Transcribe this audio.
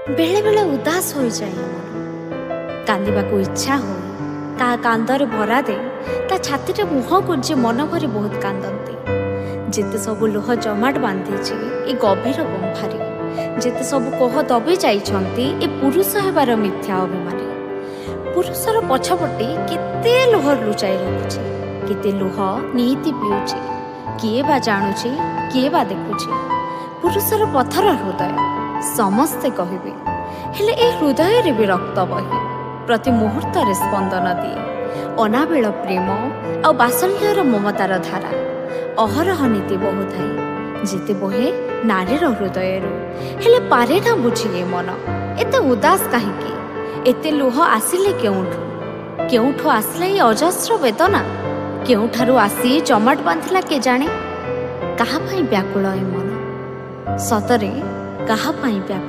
ବେଳେବେଳେ ଉଦାସ ହୋଇଯାଏ ମନ, କାନ୍ଦିବାକୁ ଇଚ୍ଛା ହୁଏ। କାହା କାନ୍ଦରେ ଭରା ଦେଇ ତା ଛାତିରେ ମୁହଁ ଗୁଞ୍ଜି ମନ ଭରି ବହୁତ କାନ୍ଦନ୍ତି। ଯେତେ ସବୁ ଲୁହ ଜମାଟ ବାନ୍ଧିଛି ଏ ଗଭୀର ଗୁମ୍ଫାରେ, ଯେତେ ସବୁ କୋହ ଦବି ଯାଇଛନ୍ତି ଏ ପୁରୁଷ ହେବାର ମିଥ୍ୟା ଅଭିମାନେ। ପୁରୁଷର ପଛପଟେ କେତେ ଲୁହ ଲୁଚାଇ ରଖୁଛି, କେତେ ଲୁହ ନିଇତି ପିଉଛି, କିଏ ବା ଜାଣୁଛି, କିଏ ବା ଦେଖୁଛି? ପୁରୁଷର ପଥର ହୃଦୟ ସମସ୍ତେ କହିବେ, ହେଲେ ଏ ହୃଦୟରେ ବି ରକ୍ତ ବହେ, ପ୍ରତି ମୁହୂର୍ତ୍ତରେ ସ୍ପନ୍ଦନ ଦିଏ ଅନାବିଳ ପ୍ରେମ ଆଉ ବାତ୍ସଲ୍ୟର ମମତାର ଧାରା ଅହରହ ନୀତି ବହୁଥାଏ, ଯେତେ ବହେ ନାରୀର ହୃଦୟରୁ। ହେଲେ ପାରେ ନା ବୁଝି ଏ ମନ, ଏତେ ଉଦାସ କାହିଁକି? ଏତେ ଲୁହ ଆସିଲେ କେଉଁଠୁ? କେଉଁଠୁ ଆସିଲା ଏ ଅଜସ୍ର ବେଦନା? କେଉଁଠାରୁ ଆସି ଜମାଟ ବାନ୍ଧିଲା କେଜାଣେ? କାହା ପାଇଁ ବ୍ୟାକୁଳ ଏ ମନ? ସତରେ କାହା ପାଇଁ ବ୍ୟାକୁଳ?